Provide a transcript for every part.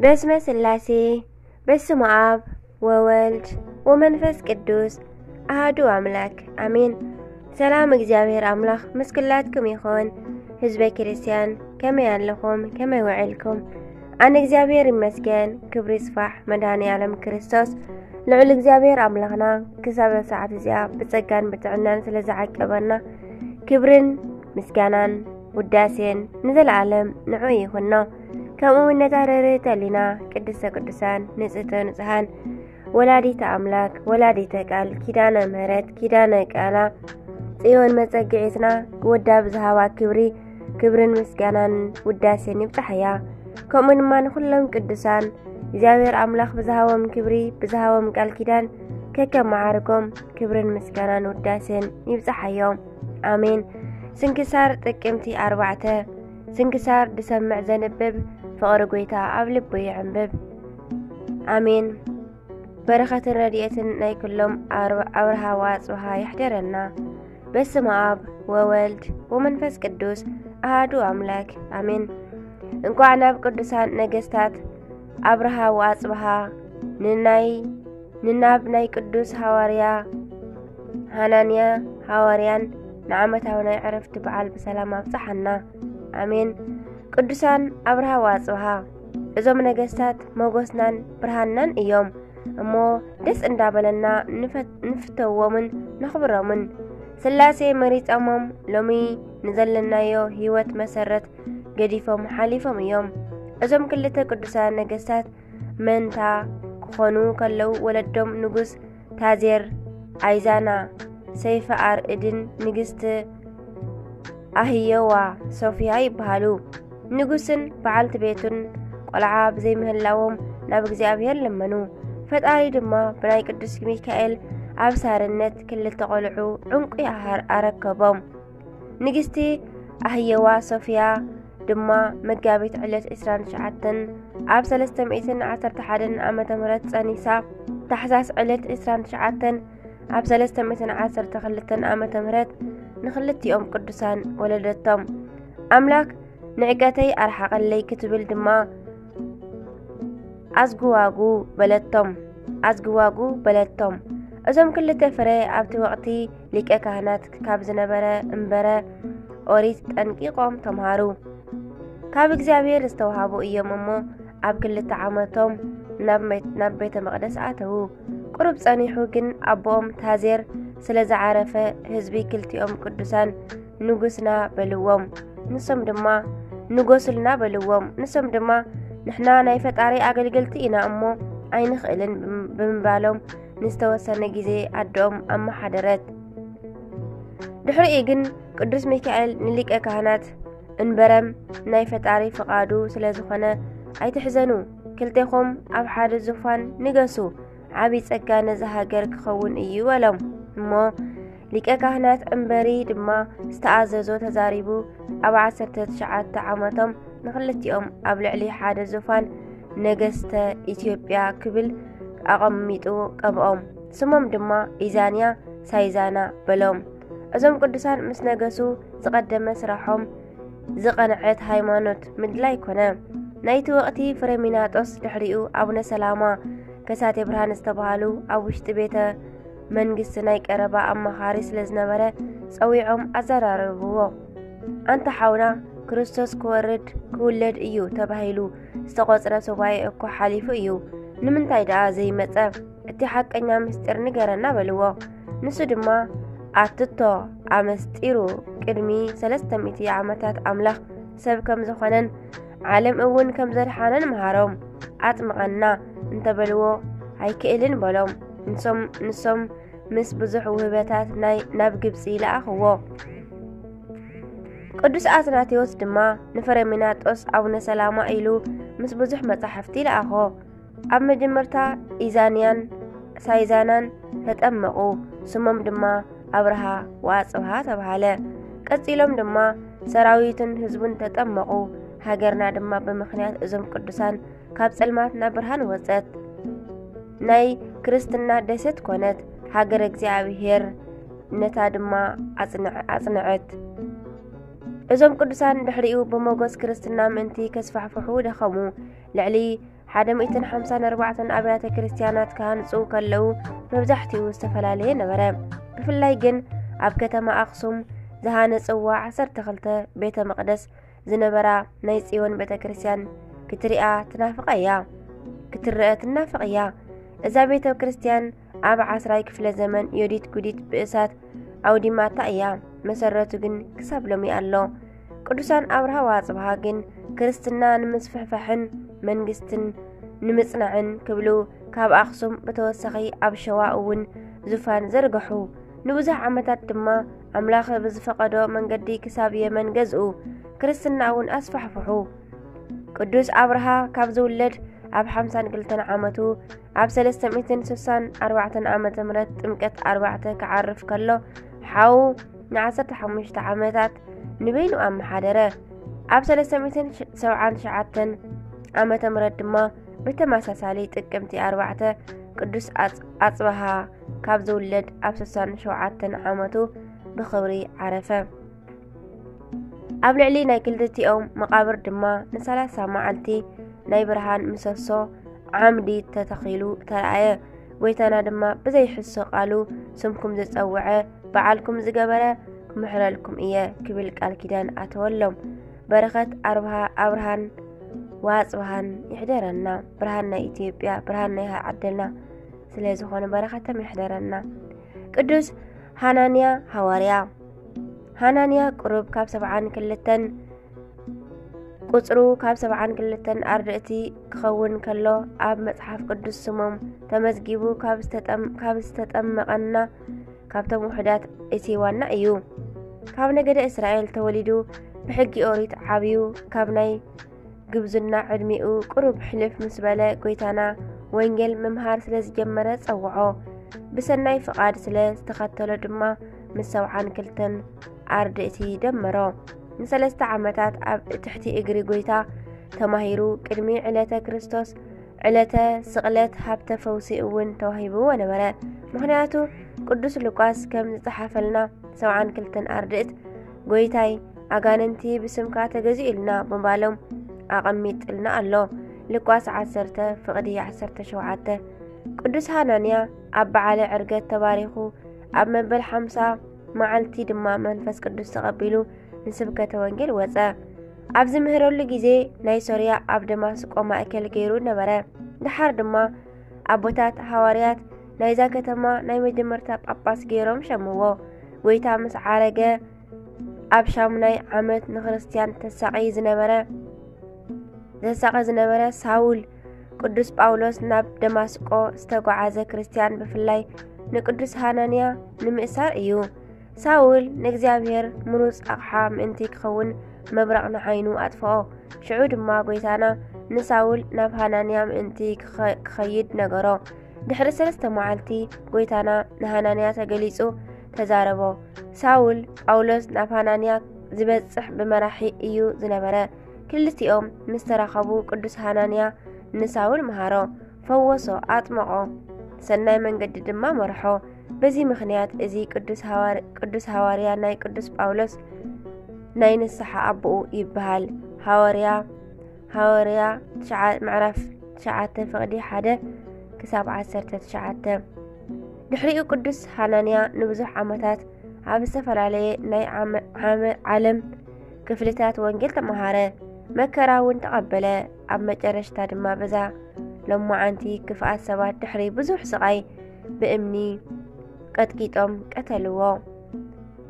በስመ ስላሴ፣ በስመ ኣብ ወወልድ ወመንፈስ ቅዱስ ኣሃዱ ኣምላክ ኣሜን። ሰላም እግዚኣብሔር ኣምላኽ ምስ ኩላትኩም ይኹን። ህዝበ ክርስቲያን ከመይ ኣለኹም? ከመይ ውዕልኩም? ኣነ እግዚኣብሔር ይመስገን፣ ክብሪ ይስፋሕ መድኃኔ ዓለም ክርስቶስ። ልዑል እግዚኣብሔር ኣምላኽና ክሳብ ሰዓት እዚኣ ብጸጋን ብጥዕናን ስለ ዝዓቀበና ክብርን ምስጋናን ውዳሴን ንዘለዓለም ንዑ ይኹኖ። ከምኡ እውን ነታ ርርህተ ሊና ቅድስተ ቅዱሳን ንጽህተ ንጹሃን ወላዲተ ኣምላክ ወላዲተ ቃል ኪዳነ ምህረት ኪዳነ ቃላ ጽዮን መጸግዒትና ወዳ ብዝሃባ ክብሪ ክብርን ምስጋናን ውዳሴን ይብጻሕያ። ከምኡ ድማ ንኹሎም ቅዱሳን እግዚኣብሔር ኣምላኽ ብዝሃቦም ክብሪ ብዝሃቦም ቃል ኪዳን ከከም መዓርጎም ክብርን ምስጋናን ውዳሴን ይብጻሓዮም። ኣሜን። ስንክሳር ጥቅምቲ ኣርባዕተ። ስንክሳር ዝሰምዕ ዘንብብ ፍቕሪ ጐይታ ኣብ ልቡ ይዕንብብ። ኣሜን። በረኸትን ረድኤትን ናይ ኩሎም ኣር-፣ ኣብርሃ ወኣጽብሃ ይሕደረና። በስመ ኣብ ወወልድ ወመንፈስ ቅዱስ ኣሃዱ ኣምላክ ኣሜን። እንቋዕ ናብ ቅዱሳን ነገስታት ኣብርሃ ወኣጽብሃ ንናይ ንናብ ናይ ቅዱስ ሃዋርያ ሃናንያ ሃዋርያን ንዓመታዊ ናይ ዕረፍቲ በዓል ብሰላም ኣብጽሓና። ኣሜን። ቅዱሳን ኣብርሃ ወኣጽብሃ፣ እዞም ነገስታት ሞገስናን ብርሃንናን እዮም እሞ ደስ እንዳበለና ንፈ-፣ ንፍተዎምን ነኽብሮምን። ስላሴ መሪጸሞም ሎሚ ንዘለናዮ ህይወት መሰረት ገዲፎም ሓሊፎም እዮም። እዞም ክልተ ቅዱሳን ነገስታት መንታ ክኾኑ ከለዉ ወለዶም ንጉስ ታዜር ኣይዛና ሰይፈ ኣርእድን ንግስቲ ኣህየዋ ሶፍያ ይበሃሉ። ንጉስን በዓልቲ ቤቱን ቆልዓ ብዘይምህላዎም ናብ እግዚኣብሔር ለመኑ። ፈጣሪ ድማ ብናይ ቅዱስ ሚካኤል ኣብሳርነት ክልተ ቆልዑ ዕንቁ ኣሃር ኣረከቦም። ንግስቲ ኣህየዋ ሶፍያ ድማ መጋቢት ዕለት ዕስራን ትሽዓተን ኣብ ሰለስተ ሚእትን ዓሰርተ ሓደን ዓመተ ምህረት ጸኒሳ፣ ታሕሳስ ዕለት ዕስራን ትሽዓተን ኣብ ሰለስተ ሚእትን ዓሰርተ ክልተን ዓመተ ምህረት ንኽልቲኦም ቅዱሳን ወለደቶም። ኣምላክ ንዕቀተይ ኣርሓቐለይ ክትብል ድማ ኣዝግዋጉ በለቶም፣ ኣዝግዋጉ በለቶም። እዞም ክልተ ፍረ ኣብቲ ወቕቲ ሊቀ ካህናት ካብ ዝነበረ እምበረ ኦሪት ጠንቂቖም ተምሃሩ። ካብ እግዚኣብሔር ዝተውሃቡ እዮም እሞ ኣብ ክልተ ዓመቶም ናብ መ-፣ ናብ ቤተ መቕደስ ኣተዉ። ቁሩብ ጸኒሑ ግን ኣቦኦም ታዜር ስለ ዝዓረፈ ህዝቢ ክልቲኦም ቅዱሳን ንጉስና በልዎም። ንሶም ድማ ንጎስልና በልዎም። ንሶም ድማ ንሕና ናይ ፈጣሪ ኣገልገልቲ ኢና እሞ ኣይንኽእልን ብም-፣ ብምባሎም ንዝተወሰነ ግዜ ኣደኦም ኣመሓደረት። ድሕሪኡ ግን ቅዱስ ሚካኤል ንሊቀ ካህናት እንበረም ናይ ፈጣሪ ፍቓዱ ስለ ዝኾነ ኣይትሕዘኑ፣ ክልቴኹም ኣብ ሓደ ዙፋን ንገሱ፣ ዓቢ ጸጋ ነዛ ሃገር ክኸውን እዩ በሎም። እሞ ሊቀ ካህናት እምበሪ ድማ ዝተኣዘዞ ተዛሪቡ ኣብ ዓሰርተ ትሽዓተ ዓመቶም ንኽልቲኦም ኣብ ልዕሊ ሓደ ዙፋን ነገስተ ኢትዮጵያ ክብል ኣቐሚጡ ቀብኦም። ስሞም ድማ ኢዛንያ ሳይዛና በሎም። እዞም ቅዱሳን ምስ ነገሱ ዝቐደመ ስራሖም ዝቐንዐት ሃይማኖት ምድላይ ኮነ። ናይቲ ወቕቲ ፍሬሚናጦስ ድሕሪኡ ኣቡነ ሰላማ ከሳቴ ብርሃን ዝተባህሉ ኣብ ውሽጢ ቤተ መንግስቲ ናይ ቀረባ ኣማኻሪ ስለ ዝነበረ ጸዊዖም ኣዘራረብዎ። ኣንታ ሓውና፣ ክርስቶስ ክወርድ ክውለድ እዩ ተባሂሉ ዝተቖጽረ ሱባኤ እኮ ሓሊፉ እዩ። ንምንታይ ደኣ ዘይመጸ? እቲ ሓቀኛ ምስጢር ንገረና በልዎ። ንሱ ድማ ኣትቶ ኣመስጢሩ ቅድሚ ሰለስተ ሚእቲ ዓመታት ኣምላኽ ሰብ ከም ዝኾነን ዓለም እውን ከም ዘድሓነን መሃሮም። ኣጥምቐና እንተበልዎ ኣይክእልን በሎም። ንሶም፣ ንሶም ምስ ብዙሕ ውህበታት ናይ፣ ናብ ግብጺ ለኣኽዎ። ቅዱስ ኣትናቴዎስ ድማ ንፍሬሚናጦስ ኣቡነ ሰላማ ኢሉ ምስ ብዙሕ መጻሕፍቲ ለኣኾ። ኣብ መጀመርታ ኢዛንያን ሳይዛናን ተጠመቑ። ስሞም ድማ ኣብርሃ ወኣጽብሃ ተባሃለ። ቀጺሎም ድማ ሰራዊትን ህዝቡን ተጠመቑ። ሃገርና ድማ ብምኽንያት እዞም ቅዱሳን ካብ ጸልማት ናብ ብርሃን ወጸት። ናይ ክርስትና ደሴት ኮነት። ሃገረ እግዚኣብሔር ነታ ድማ ኣጽንዐ-፣ ኣጽንዐት። እዞም ቅዱሳን ድሕሪኡ ብሞገስ ክርስትና ምእንቲ ከስፋሕፍሑ ደኸሙ። ልዕሊ ሓደ ሚእትን ሓምሳን ኣርባዕተን ኣብያተ ክርስቲያናት ክሃንጹ ከለዉ፣ መብዛሕትኡ ዝተፈላለየ ነበረ። ብፍላይ ግን ኣብ ከተማ ኣኽሱም ዝሃነጽዋ ዓሰርተ ክልተ ቤተ መቕደስ ዝነበራ ናይ ጽዮን ቤተ ክርስቲያን ክትሪኣ ትናፍቕ እያ። ክትረአ ትናፍቕ እያ። እዛ ቤተ ክርስቲያን ኣብ ዓስራይ ክፍለ ዘመን ዮዲት ጉዲት ብእሳት ኣውዲማታ እያ። መሰረቱ ግን ክሳብ ሎሚ ኣሎ። ቅዱሳን ኣብርሃ ወኣጽብሃ ግን ክርስትና ንምስፍሕፋሕን መንግስትን ንምጽናዕን ክብሉ ካብ ኣኽሱም ብተወሳኺ ኣብ ሸዋ እውን ዙፋን ዘርግሑ። ንብዙሕ ዓመታት ድማ ኣምላኽ ብዝፈቐዶ መንገዲ ክሳብ የመን ገዝኡ። ክርስትና እውን ኣስፋሕፍሑ። ቅዱስ ኣብርሃ ካብ ዝውለድ ኣብ ሓምሳን ክልተን ዓመቱ፣ ኣብ ሰለስተ ሚእትን ስሳን ኣርባዕተን ዓመተ ምህረት ጥምቀት ኣርባዕተ ክዓርፍ ከሎ፣ ሓዉ ንዓሰርተ ሓሙሽተ ዓመታት ንበይኑ ኣመሓደረ። ኣብ ሰለስተ ሚእትን ሰብዓን ትሽዓተን ዓመተ ምህረት ድማ ብተመሳሳሊ ጥቅምቲ ኣርባዕተ ቅዱስ ኣጽ-፣ ኣጽብሃ ካብ ዝውለድ ኣብ ስሳን ሸውዓተን ዓመቱ ብኽብሪ ዓረፈ። ኣብ ልዕሊ ናይ ክልቲኦም መቓብር ድማ ንሰላሳ መዓልቲ ናይ ብርሃን ምሰሶ ዓምዲ ተተኺሉ ተራእየ። ጎይታና ድማ ብዘይሕሶ ቃሉ፣ "ስምኩም ዝጸውዐ፣ በዓልኩም ዝገበረ፣ ክምሕረልኩም እየ" ክብል ቃል ኪዳን ኣተወሎም። በረኸት ኣርብሃ-፣ ኣብርሃን ወኣጽብሃን ይሕደረና። ብርሃን ናይ ኢትዮጵያ፣ ብርሃን ናይ ዓድና ስለ ዝኾነ በረኸቶም ይሕደረና። ቅዱስ ሃናንያ ሃዋርያ። ሃናንያ ቁሩብ ካብ ሰብዓን ክልተን፣ ቁጽሩ ካብ ሰብዓን ክልተን ኣርድእቲ ክኸውን ከሎ፣ ኣብ መጽሓፍ ቅዱስ ስሞም ተመዝጊቡ ካብ ዝተጠም-፣ ካብ ዝተጠመቐና ካብቶም ውሑዳት እቲ ዋና እዩ። ካብ ነገደ እስራኤል ተወሊዱ፣ ብሕጊ ኦሪት ዓብዩ፣ ካብ ናይ ግብዝና ዕድሚኡ ቁሩብ ሕልፍ ምስ በለ፣ ጎይታና ወንጌል ምምሃር ስለ ዝጀመረ ጸውዖ። ብሰናይ ፍቓድ ስለ ዝተኸተሎ ድማ ምስ ሰብዓን ክልተን ኣርድእቲ ደመሮ። ንሰለስተ ዓመታት ኣብ ትሕቲ እግሪ ጎይታ ተማሂሩ፣ ቅድሚ ዕለተ ክርስቶስ፣ ዕለተ ስቕለት፣ ሃብተ ፈውሲ እውን ተዋሂብዎ ነበረ። ምኽንያቱ ቅዱስ ሉቃስ ከም ዝጸሓፈልና፣ ሰብዓን ክልተን ኣርድእት፣ "ጎይታይ፣ ኣጋንንቲ ብስምካ ተገዚኡልና" ብምባሎም ኣቐሚጥልና ኣሎ። ሉቃስ ዓሰርተ፣ ፍቕዲ ዓሰርተ ሸውዓተ። ቅዱስ ሃናንያ ኣብ በዓለ ዕርገት ተባሪኹ፣ ኣብ መበል ሓምሳ መዓልቲ ድማ መንፈስ ቅዱስ ተቐቢሉ ንስብከተ ወንጌል ወጸ። ኣብ ዝምህረሉ ግዜ ናይ ሶርያ ኣብ ደማስቆ ማእከል ገይሩ ነበረ። ደሓር ድማ ኣቦታት ሃዋርያት ናይዛ ከተማ ናይ መጀመርታ ጳጳስ ገይሮም ሸምዎ። ጎይታ ምስ ዓረገ ኣብ ሻሙናይ ዓመት ንክርስትያን ተሳቒ ዝነበረ፣ ዘሳቐ ዝነበረ ሳውል፣ ቅዱስ ጳውሎስ ናብ ደማስቆ ዝተጓዓዘ ክርስትያን ብፍላይ ንቅዱስ ሃናንያ ንምእሳር እዩ። ሳውል ንእግዚኣብሔር ምሩጽ ኣቕሓ ምእንቲ ክኸውን መብረቕ ንዓይኑ ኣጥፍኦ። ሽዑ ድማ ጎይታና ንሳውል ናብ ሃናንያ ምእንቲ ክኸ-፣ ክኸይድ ነገሮ። ድሕሪ ሰለስተ መዓልቲ ጎይታና ንሃናንያ ተገሊጹ ተዛረቦ። ሳውል ጳውሎስ ናብ ሃናንያ ዝበጽሕ ብመራሒ እዩ ዝነበረ። ክልቲኦም ምስ ተራኸቡ ቅዱስ ሃናንያ ንሳውል መሃሮ፣ ፈወሶ፣ ኣጥመቖ፣ ሰናይ መንገዲ ድማ መርሖ። በዚ ምኽንያት እዚ ቅዱስ ሃዋር-፣ ቅዱስ ሃዋርያ ናይ ቅዱስ ጳውሎስ ናይ ንስሓ ኣቦኡ ይበሃል። ሃዋርያ፣ ሃዋርያ ትሽዓ-፣ ምዕራፍ ትሽዓተ ፍቕዲ ሓደ ክሳብ ዓሰርተ ትሽዓተ። ድሕሪኡ ቅዱስ ሃናንያ ንብዙሕ ዓመታት ኣብ ዝተፈላለየ ናይ ዓመ-፣ ዓመ-፣ ዓለም ክፍልታት ወንጌል ተመሃረ፣ መከራ እውን ተቐበለ። ኣብ መጨረሽታ ድማ በዛ ሎማዓንቲ ክፍኣት ሰባት ድሕሪ ብዙሕ ስቓይ ብእምኒ ቀጥቂጦም ቀተልዎ።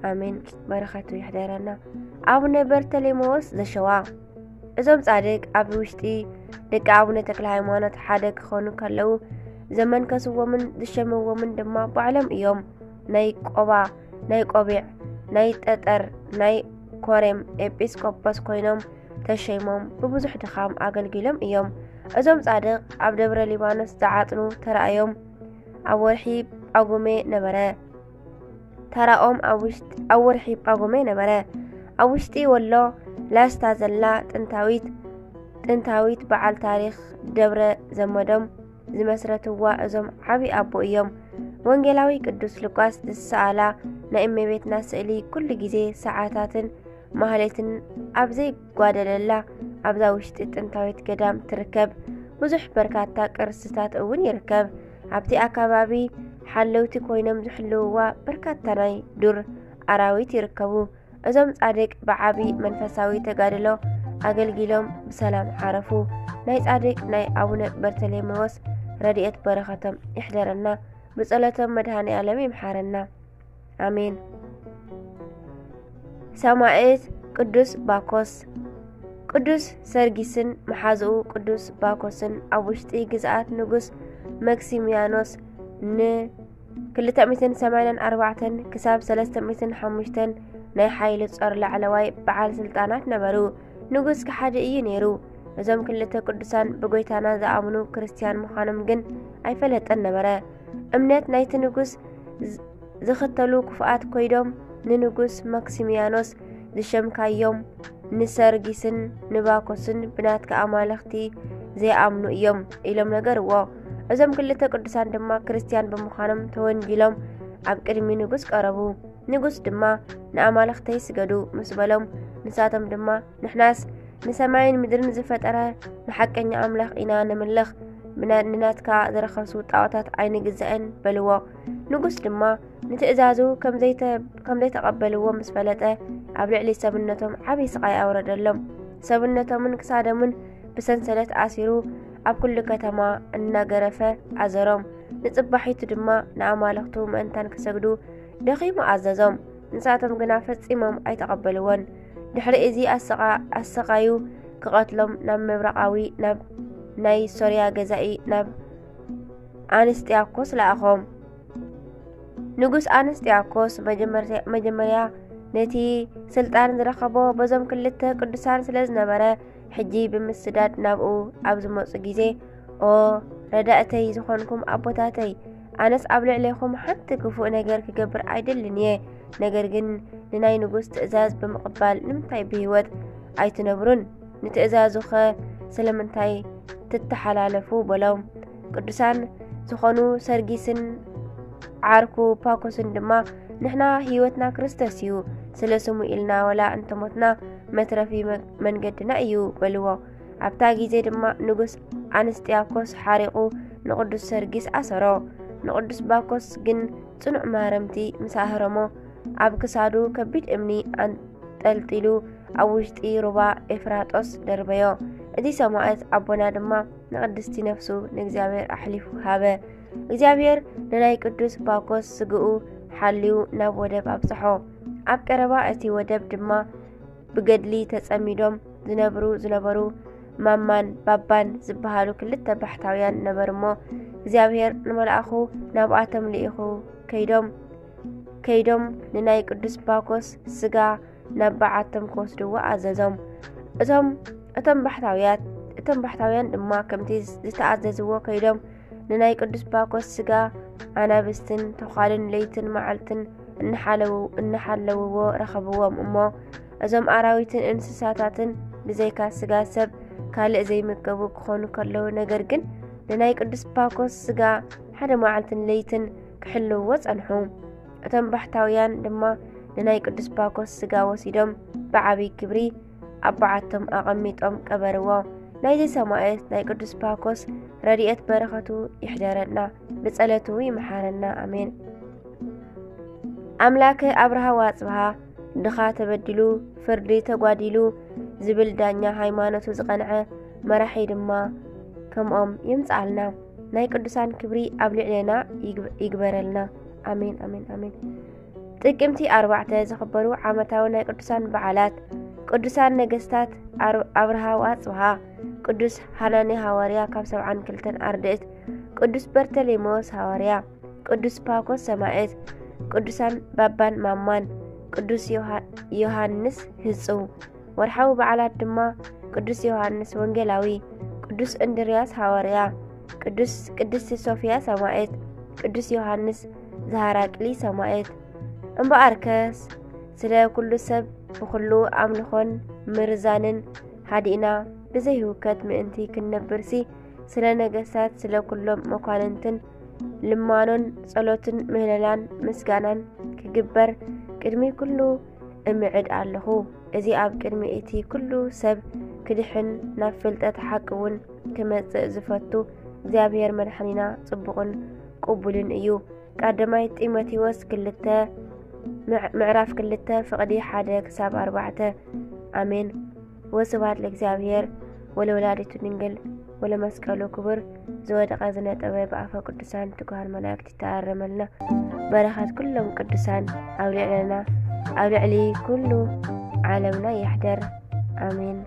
ኣሜን። በረኸቱ ይሕደረና። ኣቡነ በርተሌሜዎስ ዘሸዋ። እዞም ጻድቅ ኣብ ውሽጢ ደቂ ኣቡነ ተክለ ሃይማኖት ሓደ ክኾኑ ከለዉ፣ ዘመንከስዎምን ዝሸምዎምን ድማ ባዕሎም እዮም። ናይ ቆባ፣ ናይ ቆቢዕ፣ ናይ ጠጠር፣ ናይ ኮሬም ኤጲስቆጶስ ኮይኖም ተሸይሞም ብብዙሕ ድኻም ኣገልጊሎም እዮም። እዞም ጻድቅ ኣብ ደብረ ሊባኖስ ዝዓጥኑ ተራእዮም ኣብ ወርሒ ጳጉሜ ነበረ። ተራኦም ኣብ ውሽጢ፣ ኣብ ወርሒ ጳጉሜ ነበረ። ኣብ ውሽጢ ወሎ ላስታ ዘላ ጥንታዊት፣ ጥንታዊት በዓል ታሪኽ ደብረ ዘመዶም ዝመስረትዋ እዞም ዓቢ ኣቦ እዮም። ወንጌላዊ ቅዱስ ሉቃስ ዝሰኣላ ናይ እመቤትና ስእሊ ኩሉ ግዜ ሰዓታትን ማህሌትን ኣብ ዘይጓደለላ ኣብዛ ውሽጢ ጥንታዊት ገዳም ትርከብ። ብዙሕ በርካታ ቅርስታት እውን ይርከብ። ኣብቲ ኣከባቢ ሓለውቲ ኮይኖም ዝሕልውዋ በርካታ ናይ ዱር ኣራዊት ይርከቡ። እዞም ጻድቅ ብዓቢ መንፈሳዊ ተጋድሎ ኣገልጊሎም ብሰላም ዓረፉ። ናይ ጻድቅ ናይ ኣቡነ በርተሌሜዎስ ረድኤት በረኸቶም ይሕደረና። ብጸሎቶም መድኃኔ ዓለም ይምሓረና። ኣሜን። ሰማዕት ቅዱስ ባኮስ። ቅዱስ ሰርጊስን መሓዝኡ ቅዱስ ባኮስን ኣብ ውሽጢ ግዝኣት ንጉስ መክሲሚያኖስ ን ክልተ ሚእትን ሰማንያን ኣርባዕተን ክሳብ ሰለስተ ሚእትን ሓሙሽተን ናይ ሓይሊ ጾር ላዕለዋይ በዓል ስልጣናት ነበሩ። ንጉስ ከሓዲ እዩ ነይሩ። እዞም ክልተ ቅዱሳን ብጎይታና ዝኣምኑ ክርስትያን ምዃኖም ግን ኣይፈለጠን ነበረ። እምነት ናይቲ ንጉስ ዝ-፣ ዝኽተሉ ክፉኣት ኮይዶም ንንጉስ ማክሲሚያኖስ ዝሸምካዮም ንሰርጊስን ንባኮስን ብናትካ ኣማልኽቲ ዘይኣምኑ እዮም ኢሎም ነገርዎ። እዞም ክልተ ቅዱሳን ድማ ክርስትያን ብምዃኖም ተወንጂሎም ኣብ ቅድሚ ንጉስ ቀረቡ። ንጉስ ድማ ንኣማልኽተይ ስገዱ ምስ በሎም፣ ንሳቶም ድማ ንሕናስ ንሰማይን ምድርን ዝፈጠረ ንሓቀኛ ኣምላኽ ኢና ነምልኽ፣ ብና-፣ ንናትካ ዝረኸሱ ጣዖታት ኣይንግዛእን በልዎ። ንጉስ ድማ ንትእዛዙ ከም ዘይተ-፣ ከም ዘይተቐበልዎ ምስ ፈለጠ ኣብ ልዕሊ ሰብነቶም ዓብዪ ስቓይ ኣውረደሎም። ሰብነቶምን ክሳዶምን ብሰንሰለት ኣሲሩ ኣብ ኩሉ ከተማ እናገረፈ ኣዘሮም። ንጽባሒቱ ድማ ንኣማልኽቱ ምእንታን ክሰግዱ ደኺሙ ኣዘዞም። ንሳቶም ግና ፈጺሞም ኣይተቐበልዎን። ድሕሪ እዚ ኣሰቓ-፣ ኣሰቓዩ ክቐትሎም ናብ ምብራቓዊ ናብ ናይ ሶርያ ገዛኢ ናብ ኣንስጥያኮስ ለኣኾም። ንጉስ ኣንስጥያኮስ መጀመርያ-፣ መጀመርያ ነቲ ስልጣን ዝረኸቦ በዞም ክልተ ቅዱሳን ስለ ዝነበረ፣ ሕጂ ብምስዳድ ናብኡ ኣብ ዝመጹ ግዜ፣ "ኦ ረዳእተይ ዝኾንኩም ኣቦታተይ፣ ኣነስ ኣብ ልዕሌኹም ሓንቲ ክፉእ ነገር ክገብር ኣይደልን እየ። ነገር ግን ንናይ ንጉስ ትእዛዝ ብምቕባል ንምንታይ ብህይወት ኣይትነብሩን? ንትእዛዙኸ ስለምንታይ ትተሓላለፉ?" በሎም። ቅዱሳን ዝኾኑ ሰርጊስን ዓርኩ ፓኮስን ድማ፣ "ንሕና ህይወትና ክርስቶስ እዩ፣ ስለ ስሙ ኢልና ወላ እንተሞትና መትረፊ መ-፣ መንገድና እዩ" በልዎ። ኣብታ ግዜ ድማ ንጉስ ኣንስጥያኮስ ሓሪቑ ንቅዱስ ሰርጊስ ኣሰሮ። ንቅዱስ ባኮስ ግን ጽኑዕ ማረምቲ ምስ ኣህረሞ፣ ኣብ ክሳዱ ከቢድ እምኒ ኣንጠልጢሉ ኣብ ውሽጢ ሩባ ኤፍራጦስ ደርበዮ። እዚ ሰማዕት ኣቦና ድማ ንቅድስቲ ነፍሱ ንእግዚኣብሔር ኣሕሊፉ ሃበ። እግዚኣብሔር ንናይ ቅዱስ ባኮስ ስግኡ ሓልዩ ናብ ወደብ ኣብጽሖ። ኣብ ቀረባ እቲ ወደብ ድማ ብገድሊ ተጸሚዶም ዝነብሩ ዝነበሩ ማማን ባባን ዝበሃሉ ክልተ ባሕታውያን ነበሩ እሞ፣ እግዚኣብሔር ንመልኣኹ ናብኣቶም ልኢኹ ከይዶም፣ ከይዶም ንናይ ቅዱስ ባኮስ ስጋ ናብ በዓቶም ክወስድዎ ኣዘዞም። እቶም፣ እቶም ባሕታውያት፣ እቶም ባሕታውያን ድማ ከምቲ ዝተኣዘዝዎ ከይዶም ንናይ ቅዱስ ባኮስ ስጋ ኣናብስትን ተዃልን ለይትን መዓልትን እናሓለዉ-፣ እናሓለውዎ ረኸብዎም እሞ፣ እዞም ኣራዊትን እንስሳታትን ብዘይካ ስጋ ሰብ ካልእ ዘይምገቡ ክኾኑ ከለዉ፣ ነገር ግን ንናይ ቅዱስ ባኮስ ስጋ ሓደ መዓልትን ለይትን ክሕልውዎ ጸንሑ። እቶም ባሕታውያን ድማ ንናይ ቅዱስ ባኮስ ስጋ ወሲዶም ብዓብዪ ክብሪ ኣብ በዓቶም ኣቐሚጦም ቀበርዎ። ናይዚ ሰማዕት ናይ ቅዱስ ባኮስ ረድኤት በረኸቱ ይሕደረና፣ ብጸለቱ ይምሓረና። ኣሜን። ኣምላከ ኣብርሃ ወኣጽብሃ፣ "ድኻ ተበዲሉ፣ ፍርዲ ተጓዲሉ" ዝብል ዳኛ፣ ሃይማኖቱ ዝቐንዐ መራሒ ድማ ከምኦም ይምጽኣልና። ናይ ቅዱሳን ክብሪ ኣብ ልዕሌና ይግብ-፣ ይግበረልና። ኣሜን፣ ኣሜን፣ ኣሜን። ጥቅምቲ ኣርባዕተ ዝኽበሩ ዓመታዊ ናይ ቅዱሳን በዓላት። ቅዱሳን ነገስታት ኣር-፣ ኣብርሃ ወኣጽብሃ፣ ቅዱስ ሃናኒ ሃዋርያ ካብ ሰብዓን ክልተን ኣርድእት፣ ቅዱስ በርተሌሜዎስ ሃዋርያ፣ ቅዱስ ፓኮስ ሰማዕት፣ ቅዱሳን ባባን ማማን፣ ቅዱስ ዮሃ-፣ ዮሃንስ ህጹው። ወርሓዊ በዓላት ድማ ቅዱስ ዮሃንስ ወንጌላዊ፣ ቅዱስ እንድርያስ ሃዋርያ፣ ቅዱስ፣ ቅድስቲ ሶፍያ ሰማዕት፣ ቅዱስ ዮሃንስ ዘሃራቅሊ ሰማዕት። እምበኣርከስ ስለ ኩሉ ሰብ ብኹሉ ኣምልኾን ምርዛንን ሃዲእና ብዘይ ህውከት ምእንቲ ክንነብርሲ፣ ስለ ነገስታት፣ ስለ ኩሎም መኳንንትን ልማኖን ጸሎትን ምህለላን ምስጋናን ክግበር ቅድሚ ኩሉ እምዕድ ኣለኹ። እዚ ኣብ ቅድሚ እቲ ኩሉ ሰብ ክድሕን ናብ ፍልጠት ሓቂ እውን ክመጽእ ዝፈቱ እግዚኣብሔር መድሓኒና ጽቡቕን ቅቡልን እዩ። ቀዳማይ ጢሞቴዎስ ክልተ ምዕ-፣ ምዕራፍ ክልተ ፍቕዲ ሓደ ክሳብ ኣርባዕተ። ኣሜን። ወስብሐት ለእግዚኣብሔር ወለወላዲቱ ድንግል ወለመስቀሉ ክቡር። ዝወደቐ ዝነጠበ ብኣፈ ቅዱሳን ትጉሃን መላእክት ይተኣረመልና። በረኸት ኩሎም ቅዱሳን ኣብ ልዕለና ኣብ ልዕሊ ኩሉ ዓለምና ይሕደር። ኣሜን።